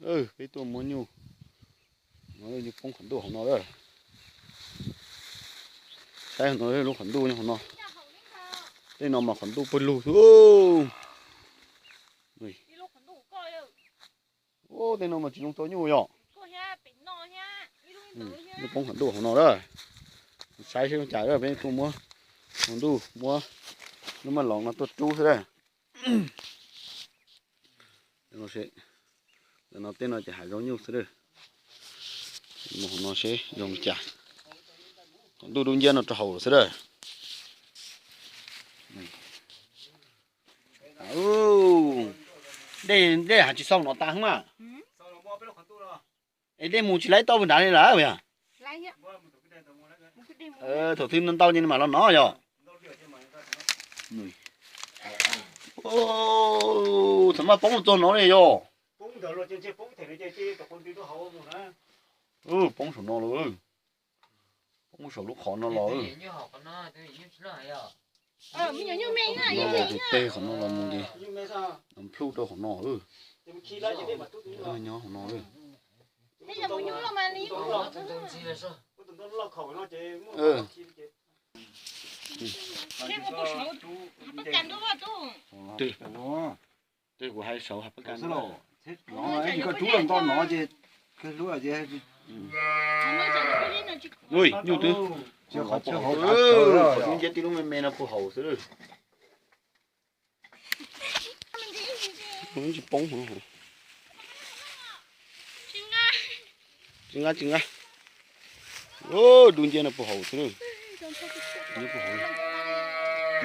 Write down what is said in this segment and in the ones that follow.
Peb tuaj muab nyuj, no nyuj poob qhov ntuj hauv no lawm. Saib no lub qhov ntuj nyob hauv no. Tej no mas qhov ntuj pawg lug xwb. Tej no mas tsis zoo tau nyuj yom. Nyuj poob qhov ntuj hauv no lawm. Saib seb zoo cas, peb tuaj muab hauv ntuj muab lub maj loos no tuaj rub xwb lawm. No tej no ces hav zoov nyuj xwb lawm. Mus hauv no seb zoo li cas. Qhov ntuj dub nciab no rau hauv lawm xwb lawm. Dej, dej hav tsis xaus no tas hwb mas. Es dej mus tsis laib toj nrad li lawm yog? Thaum twg ntau ces mam los no yog? Txawm maj poob txog no li yog? Poob saum no lawm. Poob saum lub qhov no los. Tus teg qhov no los mus ces plhuj rau qhov no. Nyob qhov no. Twb kuv hais saud hais pab kas. Ui, nyuj twb. Qhov dub nciab tib lub me me no puag hauv xwb. Tsis poob. Tsis nqa, tsis nqa. Dub nciab no puag hauv xwb.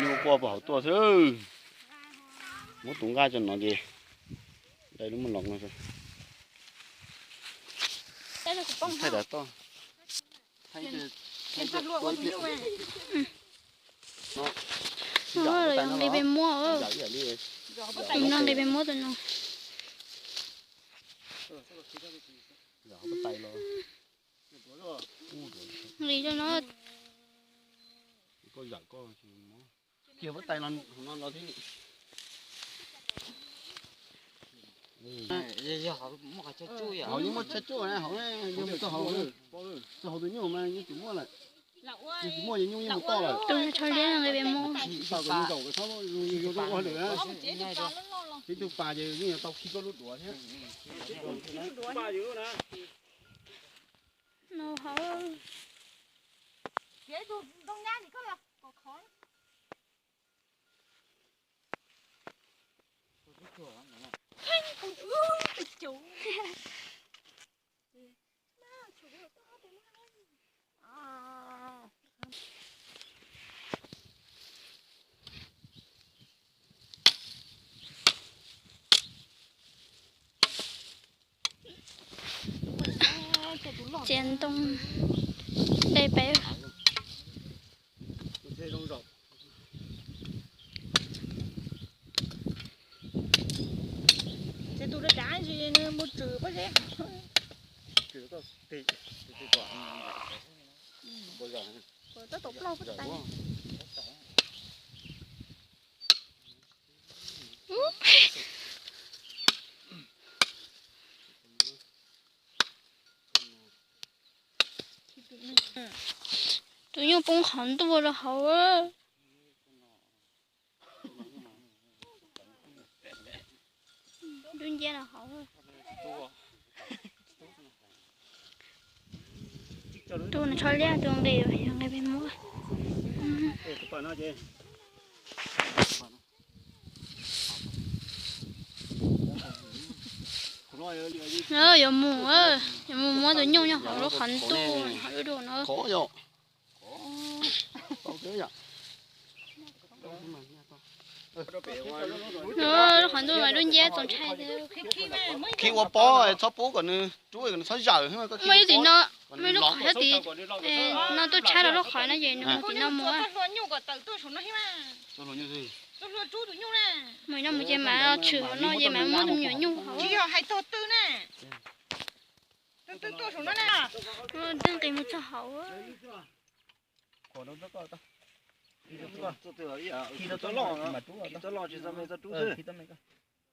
Nyuj quaj puag hauv tuaj xwb. Muab tus nqaj tso no ces dai lub maj loos no. Thaij dav toj. Thaij ib pliag. Los yog nqi peb muab, nqi peb muab tus no. Nqi rau no. Kiag huab tais no los thiab. Hauv yeej muaj tshav tsuj na, hauv yog txog hauv, txog hauv tus nyuj mas yeej tsis muaj lawm. Yeej tsis muaj, yeej nyuj yeej mus toj lawm. Tus tsho liab nqi peb muab. Tau kom zaum kom txhob yus yus ua lwm na. Tib tug pas ces yeej yuav tau khi koj lub duav thiab. No hauv. Txiav ntoo dai peb. Ces tus dav dav ntsis nws mus tswm pob zeb. Tab tom plaub pob tais. Tus nyuj poob qhov ntuj rau hauv. Dub nciab rau hauv. Tus no tsho liab, tus nqi, yog nqi peb muab. Yuav mus, yuav mus muab tus nyuj nyob hauv lub qhov ntuj hauv lub dua no. Lub qhov ntuj mas dub nciab txaus ntshai thiab. Khi ua pob txhob pub kom nws rub, kom nws txhob zawm. Muaj ib tim no, muaj ib lub qhov nyob tim no tuaj tshab rau lub qhov no ces nws mus tim no mus. Mus no mus ces mam tshwm no ces mam muab tus me nyuam nyuj hauv. Tsis yog hais txog twg na. Twb nqis mus txog hauv.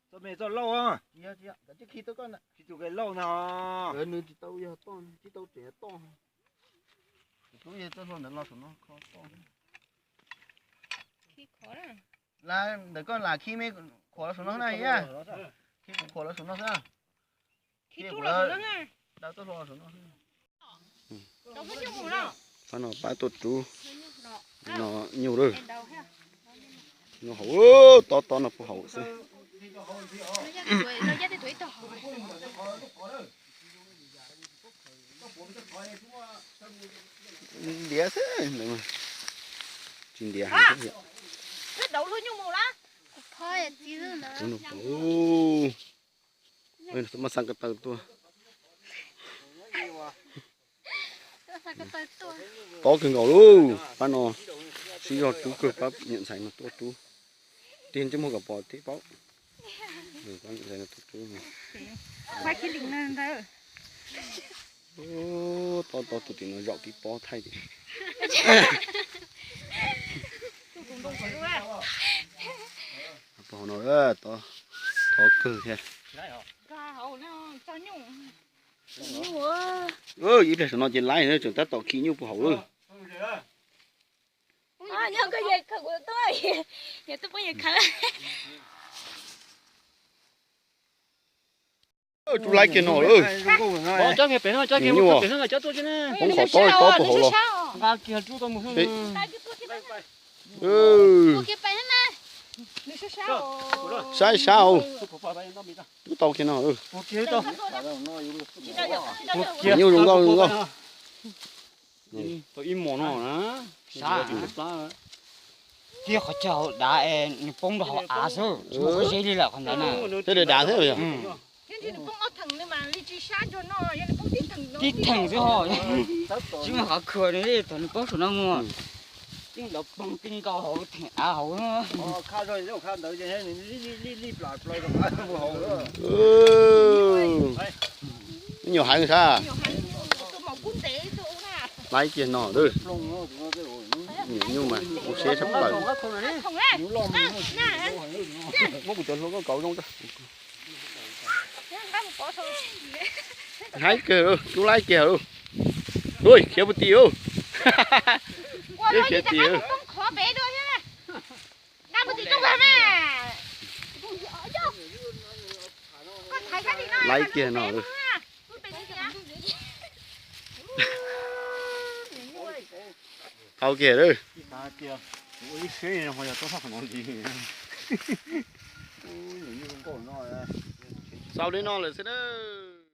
Txoj me txoj lauj, khi tus ke lauj no. Nws tsis tau yog toj, tsis tau tseem toj. Tus yog txoj hlua ntawd los saum no kho toj. Ntawm koj lam khi me khuam los saum no na. Khi kuv khuam los saum no xwb. Khi kuv lawv daw txoj hlua los saum no. Pab no pab tuaj rub no nyuj lawm. Nyuj haus, tob tob no puag haus xwb. Ntiav xwb ntawd mas, tsis ntiav heev thiab. Tus no pom, muab xav ko taw tuaj. Tob kawg nkaus lauj, pab no sib zog rub kawg, pab niam ntxhais no tuaj rub. Tiag ntsej muag kom pom thiaj paub. Pab niam ntxhais no tuaj rub. Tob tob tus tim no zaum tib pob thaij tim. Pog no tob kawg thiab. Ib pliag saum no ces laib tseem tab tom khi nyuj puag hauv lawm. Rub laib kiag no lawm. Nyuj poob qhov tob tob puag hauv los. Saib sab, rub tau kiag no. Nyuj zoo nkauj zoo nkauj. Tau ib mos no na. Sab. Cia qhov chaw hauv dav es nws poob rau hauv av xwb, tsis muaj pob zeb li lawm qhov ntawd na. Thiab dav dav thiab yog. Tib theem xwb ho, tsis muaj qhov khuam nws li, thaum nws poob saum no mus. Tib nrov poob tib nkaus hauv theem av hauv. Nyuam heev sab. Laib kiag no, nyuam nyuj mas kuv siab tshaj plaws. Muab kuv cov hlua koj kauv zoo. Haib kawg, rub laib kiag lauj. Ui, khiav puag tim lauj. Khiav tim. Laib kiag no. Tau kiag lauj. Xaus li no lawm xwb na.